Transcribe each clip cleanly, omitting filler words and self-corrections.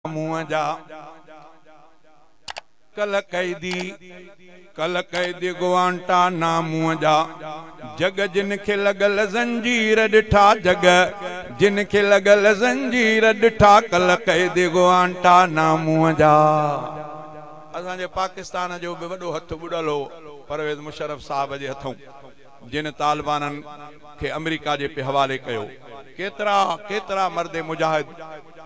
मुंहं जा कल कैदी कल कैदी गुआंटा नामूअ जा जग जिन खे लॻल ज़ंजीर ॾिठा जग जिन खे लॻल ज़ंजीर ॾिठा कल कैदी गुआंटा नामूअ जा। असांजे पाकिस्तान जो बि वॾो हथु ॿुॾल हो परवेज़ मुशर्रफ साहब जे हथों, जिन तालिबाननि खे अमेरिका जे पे हवाले कयो। केतिरा केतिरा मर्द मुजाहिद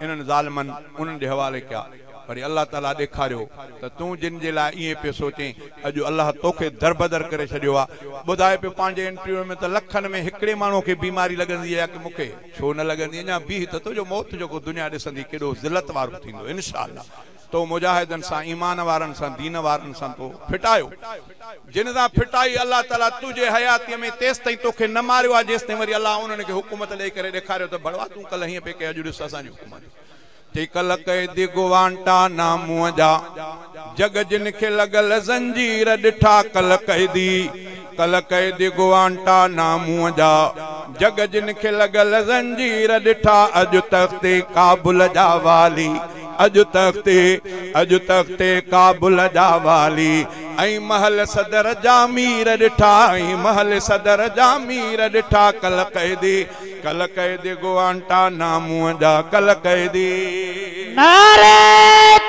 इन्हनि ज़ालिमनि उन्हनि जे हवाले कया। वरी अल्लाह ताला ॾेखारियो त तूं जिन जे लाइ ईअं पियो सोचें, अॼु अल्लाह तोखे दरबदर करे छॾियो आहे। ॿुधाए पियो पंहिंजे इंटरव्यू में त लखनि में हिकिड़े माण्हूअ खे बीमारी लॻंदी आहे की मूंखे छो न लॻंदी, अञा बीह त तुंहिंजो मौत जेको दुनिया ॾिसंदी केॾो ज़िलत वारो थींदो इंशा अल्लाह। तो मुजाहिदनि सां, ईमान वारनि सां, दीन वारनि सां तो फिटायो, जिन सां फिटाई अल्लाह ताला तुंहिंजे हयातीअ में तेसि ताईं तोखे न मारियो आहे जेसि ताईं वरी अल्लाह उन्हनि खे हुकूमत ॾेई करे ॾेखारियो त भड़वा तूं कल्ह हीअं पिए कयो, अॼु ॾिस असांजी हुकूमत। चई कल कैदी गुआंटा नामूअ जा जग जिन खे लॻल ज़ंजीर ॾिठा कल कैदी गुआंटा नामूअ जा जग जिन खे लॻल ज़ंजीर ॾिठा अॼु तख़्ते काबुल जा वाली अॼु तख़्ते काबुल जा वाली ऐं महल सदर जा मीर ॾिठा ऐं महल सदर जा मीर ॾिठा कल कैदी गुआंटा नामूअ जा कल कैदी। नारे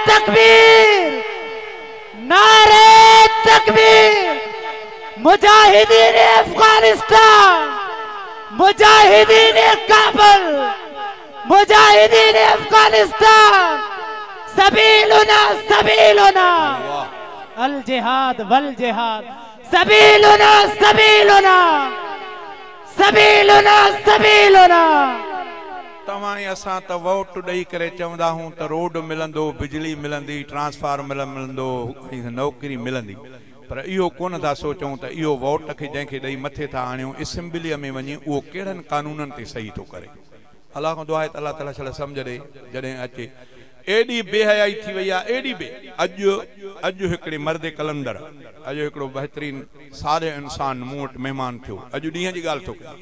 तकबीर, नारे तकबीर, मुजाहिदीन अफगानिस्तान, मुजाहिदीन काबुल, मुजाहिदीन अफगानिस्तान, सबीलुना सबीलुना अल जिहाद वल जिहाद, सबीलुना सबीलुना सबीलुना सबीलुना। तव्हां असां त वोट ॾेई करे चवंदा हूं त रोड मिलंदो, बिजली मिलंदी, ट्रांसफार्मर मिलंदो, नौकरी मिलंदी, पर इहो कोन था सोचूं त इहो वोट खे जंहिंखे ॾेई मथे था आणियूं असेंबलीअ में वञी उहो कहिड़नि कानूननि ते सही थो करे। अल्लाह खां दुआ आहे त अल्लाह ताला छा सम्झ ॾे जॾहिं अचे। एॾी बेहयाई थी वई आहे, एॾी बे अॼु अॼु हिकिड़े मर्द कलंदर, अॼु हिकिड़ो बहितरीन सारे इंसान मूं वटि महिमान थियो। अॼु ॾींहं जी ॻाल्हि थो कयां,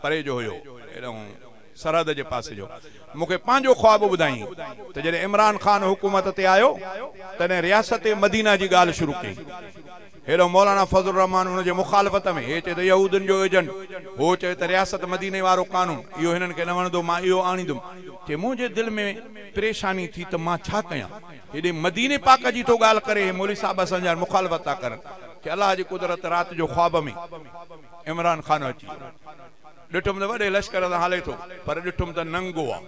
परे जो हुयो हेॾो सरहद जे पासे जो, मूंखे पंहिंजो ख़्वाब ॿुधाई त जॾहिं इमरान ख़ान हुकूमत ते आयो तॾहिं रियासत मदीना जी ॻाल्हि शुरू कई। हेॾो मौलाना फज़ल रहमान हुनजे मुखालफ़त में, हे चए त यहूदुनि जो एजेंट, हो चए त रियासत मदीने वारो कानून इहो हिननि खे न वणंदो, मां इहो आणींदुमि। चए मुंहिंजे दिलि में परेशानी थी त मां छा कयां, हेॾे मदीने पाक जी थो ॻाल्हि करे, हे मौलवी साहिब असांजा मुखालफ़त था करनि। चए अल्लाह जी कुदरत राति जो ख़्वाब में इमरान ख़ान अची वियो, ॾिठुमि त वॾे लश्कर सां हले थो, पर ॾिठुमि त नंगो आहे,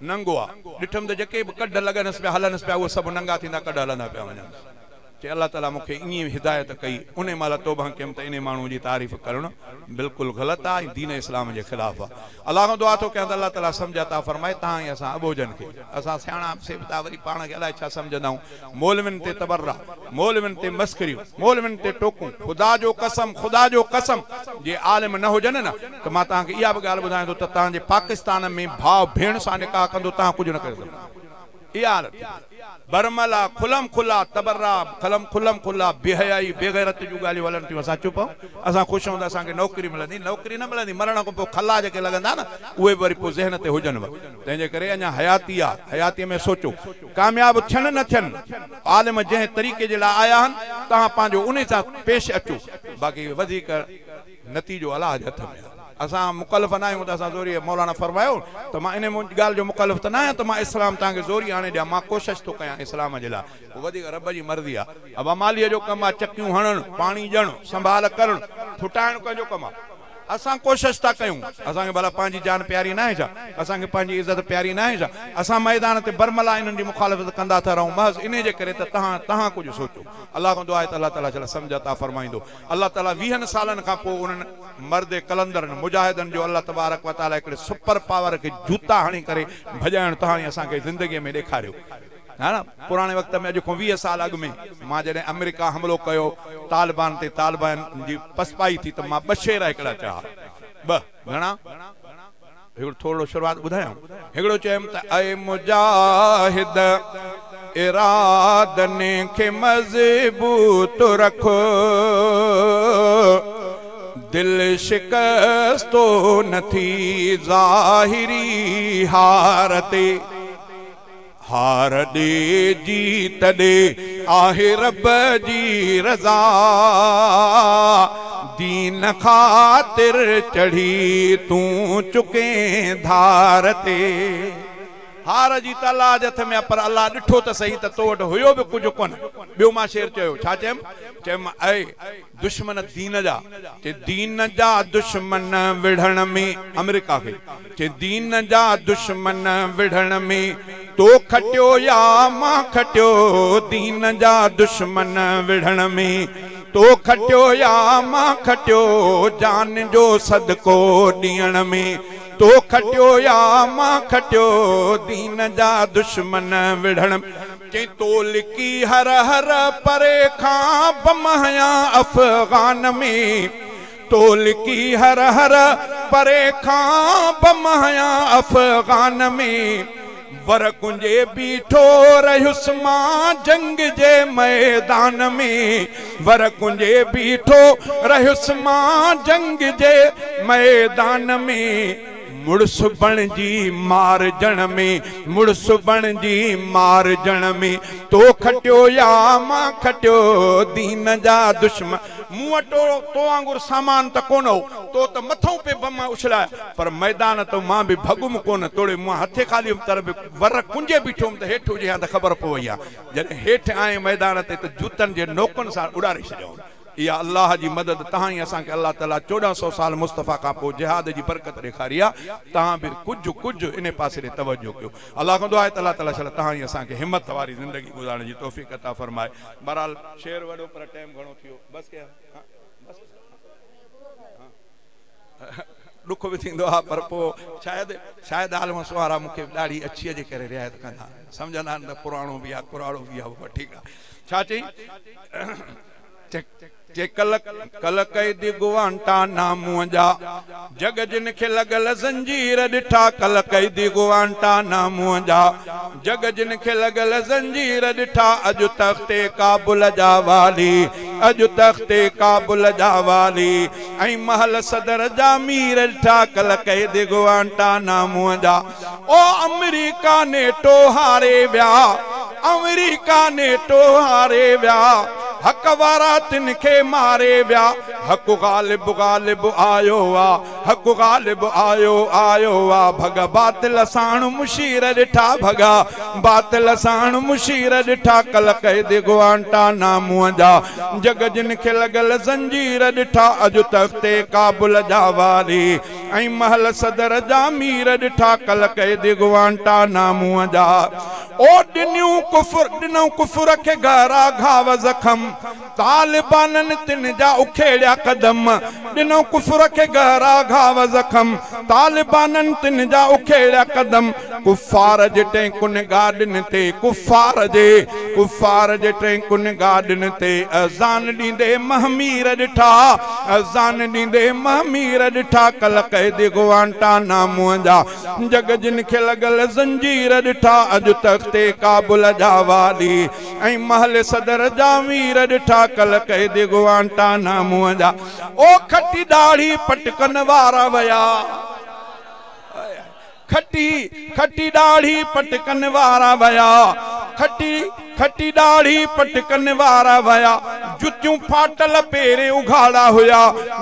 नंगो आहे। ॾिठुमि त जेके बि कढ लॻनसि पिया हलनसि पिया उहे सभु नंगा थींदा कढ हलंदा पिया वञनि। चए अल्लाह ताला मूंखे ईअं हिदायत कई, उन महिल तौबा कयमि त इन माण्हू जी तारीफ़ करणु बिल्कुलु ग़लति आहे, दीन इस्लाम जे ख़िलाफ़ आहे। अल्लाह खां दुआ थो कयां त अल्लाह ताला सम्झ अता फरमाए तव्हां ऐं असां अबोजनि खे। असां सियाणा सेवता वरी पाण खे अलाए छा सम्झंदा आहियूं। मौलवियुनि ते तबर्रा, मौलवियुनि ते मस्करियूं, मौलवियुनि ते टोकूं। ख़ुदा जो कसम, ख़ुदा जो कसम, जे आलिम न हुजनि न त मां तव्हांखे इहा बि ॻाल्हि ॿुधायां थो त तव्हांजे पाकिस्तान में भाउ भेण सां निकाह कंदो, तव्हां कुझु न करे सघंदो। इहा हालत बरमला खुलम खुला तबर्रा खलम खुलम खुला बेहयाई बेगैरत जूं ॻाल्हियूं हलनि थियूं। असां चुप आहियूं, असां ख़ुशि आहियूं त असांखे नौकिरी मिलंदी, नौकिरी न मिलंदी, मरण खां पोइ खला जेके लॻंदा न उहे बि वरी पोइ ज़हन ते हुजनि। तंहिंजे करे अञा हयाती आहे, हयातीअ में सोचो कामयाबु थियनि न थियनि, आलिम जंहिं तरीक़े जे लाइ आया आहिनि तव्हां पंहिंजो उन सां पेश अचो, बाक़ी वधीक नतीजो अल्लाह जे हथ में आहे। असां मुकलफ़ न आहियूं त असां ज़ोरी मौलाना फरमायो त मां इन ॻाल्हि जो मुकलफ़ त न आहियां त मां इस्लाम तव्हांखे ज़ोरी आणे ॾियां, मां कोशिश थो कयां इस्लाम जे लाइ, पोइ वधीक रब जी मर्ज़ी आहे। अब मालीअ जो कमु आहे चकियूं हणणु, पाणी ॾियणु, संभाल करणु, फुटाइणु कंहिंजो कमु आहे? असां कोशिश था कयूं, असांखे भला पंहिंजी जान प्यारी न आहे छा? असांखे पंहिंजी इज़त प्यारी न आहे छा? असां मैदान ते बरमला इन्हनि जी मुखालफ़त कंदा था रहूं, महज़ इन जे करे त तव्हां तव्हां कुझु सोचो। अल्लाह खां दुआ आहे त अल्लाह ताला छा सम्झ अता फरमाईंदो। अल्लाह ताला 20 सालनि खां पोइ उन्हनि मर्द कलंदरनि मुजाहिदनि जो अल्लाह तबारक व तआला हिकिड़े सुपर पावर खे जूता हणी करे भॼाइणु तव्हां असांखे ज़िंदगीअ में ॾेखारियो। हा न, पुराणे वक़्त में अॼु खां 20 साल अॻु में मां जॾहिं अमेरिका हमिलो कयो तालिबान ते, तालिबान जी पसपाई थी त मां ॿ शेर हिकिड़ा चया, ॿ घणा, हिकिड़ो थोरो शुरूआत ॿुधायां। हिकिड़ो चयमि त ऐ मुजाहिद इरादनि खे मज़बूत रखो, दिल शिकस्तो न थी ज़ाहिरी हार ते। हार ॾे जीत ॾे आहे रब जी रज़ा, दीन ख़ातिर चढ़ी तूं चुके धार ते। हार जी त अलाह जे हथ में आहे, पर अलाह ॾिठो त सही त तो वटि हुयो बि कुझु कोन। ॿियो मां शेर चयो, छा चयमि? चयमि ऐ दुश्मन दीन जा, चे दीन जा दुश्मन विढ़ण में अमेरिका खे, चे दीन जा दुश्मन विढ़ण में तो खटियो या मां खटियो, दीन जा दुश्मन विढ़ण में तो खटियो या मां खटियो, जान जो सदको ॾियण में तो खटियो या मां खटियो, दीन जा दुश्मन विढ़ण। चई तो लिकी हर हर परे खां बम हया अफ़ग़ान में, तो लिकी हर हर परे खां बम हया अफ़ग़ान में, वर कुंजे बीठो रहियुसि मां जंग जे मैदान में, वर कुंजे बीठो रहियुसि मां जंग जे मैदान में, मुड़ुस बणजी मारजण में, मुड़ुस बणजी मारजण में, तो खटियो या मां खटियो, दीन जा दुश्मन। मूं वटि तो वांगुरु सामान त कोन हो, तो त मथां पे बम उछलाया, पर मैदान त मां बि भॻुमि कोन, तोड़े मां हथे ख़ाली हुयुमि, तर बि वर कुंजे बीठो हुयुमि त हेठि हुजे हा त ख़बर पवई हा। जॾहिं हेठि आए मैदान ते त जूतनि जे नोकनि सां उॾारे छॾियऊं। इहा अल्लाह जी मदद तव्हां ई असांखे अल्लाह ताला 1400 साल मुस्तफ़ा खां पोइ जिहाद जी बरकत ॾेखारी आहे। तव्हां बि कुझु कुझु इन पासे ॾे तवजो कयो। अल्लाह खां दुआ आहे त अल्लाह ताला शाला तव्हां ई असांखे हिमत वारी ज़िंदगी गुज़ारण जी तौफ़ीक़ अता फ़रमाए। बहरहाल शेर वॾो पर टाइम घणो थी वियो, बसि कयां, बसि ॾुख बि थींदो आहे, पर पोइ शायदि शायदि आलम सुहारा मूंखे ॾाढी अछीअ जे करे रिआयत कंदा, सम्झंदा आहिनि त पुराणो बि आहे कुराड़ो बि आहे, उहो ठीकु आहे। छा चई? चे कल कल कैदी गुआंटा नामूअ जा, जग जिन खे लॻल ज़ंजीर ॾिठा, कल कैदी गुआंटा नामूअ जा, जग जिन खे लॻल ज़ंजीर ॾिठा, अॼु तख़्ते काबुल जा वाली, अॼु तख़्ते काबुल जा वाली, ऐं महल सदर जा मीर ॾिठा, कल कैदी गुआंटा नामूअ जा। ओ अमरीका नेटो हारे विया, अमरीका नेटो हारे विया, हक वारा तिन खे मारे विया, हक ग़ालिब ग़ालिब आयो आ, हक ग़ालिब आयो आयो आ, भग बातिल साण मुशीर ॾिठा, भगा बातिल साण मुशीर ॾिठा, कल कैदी गुआंटा नामूअ जा, जग जिन खे लॻल ज़ंजीर ॾिठा, अॼु तख़्ते काबुल जा वाली, ऐं महल सदर जा मीर ॾिठा, कल कैदी गुआंटा नामूअ जा। ओ ॾिनियूं कुफुर, ॾिनऊं कुफुर खे गहरा घाव ज़ख़म, तालिबाननि तिन जा उखेड़िया कदम, ॾिनऊं कुफुर खे गहरा घाव ज़ख़म, तालिबाननि तिन जा उखेड़िया कदम, कुफार जे टेंकुनि गाॾियुनि ते, कुफार जे टेंकुनि गाॾियुनि ते, अज़ान ॾींदे महमीर ॾिठा, अज़ान ॾींदे महमीर ॾिठा, कल कैदी गुआंटा नामूअ जा, जग जिन खे लॻल ज़ंजीर ॾिठा, अॼु तख़्ते काबुल जा वाली, ऐं महल सदर जा मीर ॾिठा, कल कैदी गुआंटा नामूअ जा। ओ खटी ॾाढ़ी पटकन वारा विया, खटी खटी ॾाढ़ी पटकन वारा विया, खटी खटी ॾाढ़ी पटकन वारा विया, जुतियूं फाटल पेरे उघाड़ा हुया,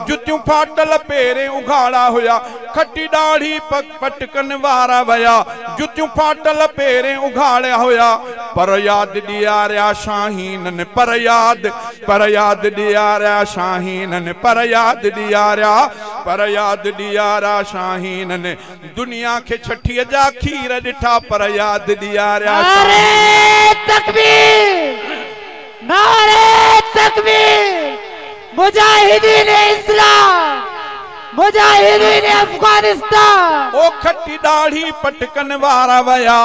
जुतियूं फाटल पेरे उघाड़ा हुया, खटी ॾाढ़ी पटकन वारा विया, जुतियूं फाटल पेरे उघाड़ा हुया, पर यादि ॾियारिया शाहीननि, पर यादि ॾियारिया शाहीननि, पर यादि ॾियारिया, पर यादि ॾियारिया शाहीननि, दुनिया खे छठीअ जा खीर ॾिठा, पर यादि ॾियारिया। नारे तकबीर, नारे तकबीर, मुजाहिदीन इस्लाम, मुजाहिदीन अफगानिस्तान। ओ खटी दाढ़ी पटकन वारा वया,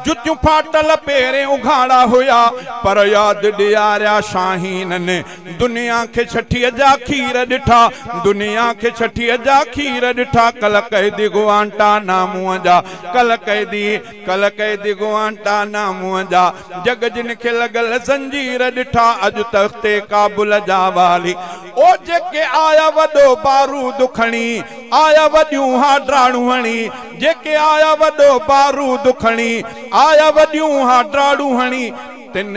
जुतियूं फाटल पेरे उघाड़ा हुया, पर याद ॾियारिया शाहीननि, दुनिया खे छठीअ जा खीर ॾिठा, दुनिया खे छठीअ जा खीर ॾिठा, कल कैदी गुआंटा नामूअ जा, कल कैदी गुआंटा नामूअ जा, जग जिन खे लॻल ज़ंजीर ॾिठा, अॼु तख़्ते काबुल जा वाली। ओ जेके आया वॾो बारूद खणी, کڻي، آيا وڏيون ها ڊاڙون هڻي، جيڪي آيا وڏو بارود کڻي، آيا وڏيون ها ڊاڙون هڻي، تن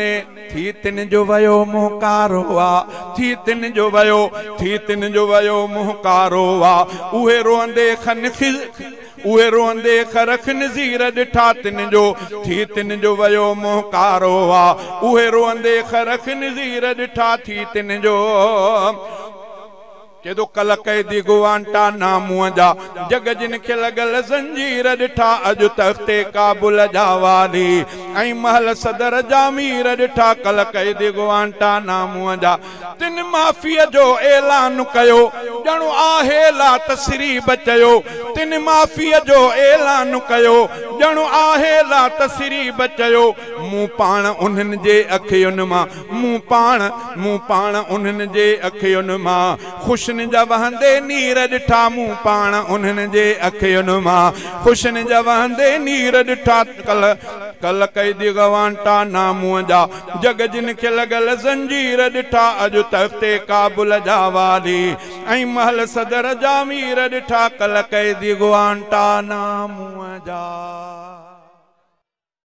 ٿي تن جو ويو منهن ڪارو آ، ٿي تن جو ويو، ٿي تن جو ويو منهن ڪارو آ، اهي روئندي خن اهي روئندي خر خنزير ڏٺا تن جو، ٿي تن جو ويو منهن ڪارو آ، اهي روئندي خر خنزير ڏٺا ٿي تن جو. چئي ٿو ڪل قيدي گوانٽا نامونء جا، جڳ جن کي لڳل زنجير ڏٺا، اڄ تختي ڪابل جا والي ۽ محل صدر جا مير ڏٺا، ڪل قيدي گوانٽا نامونء جا، تن معافيء جو اعلان ڪيو، ڄڻ آهي لا تثريب چيو، تن معافيء جو اعلان ڪيو، ڄڻ آهي لا تثريب چيو، مون پاڻ انهن جي اکين مان، مون پاڻ، مون پاڻ انهن جي اکين مان، خوشين جا وهندي نير ڏٺا، مون پاڻ انهن جي اکين مان، خوشين جا وهندي نير ڏٺا، ڪل ڪل قيدي گوانٽا نامونء جا، جڳ جن کي لڳل زنجير ڏٺا، اڄ تختي ڪابل جا والي ۽ محل صدر جا مير ڏٺا، ڪل قيدي گوانٽا نامونء جا.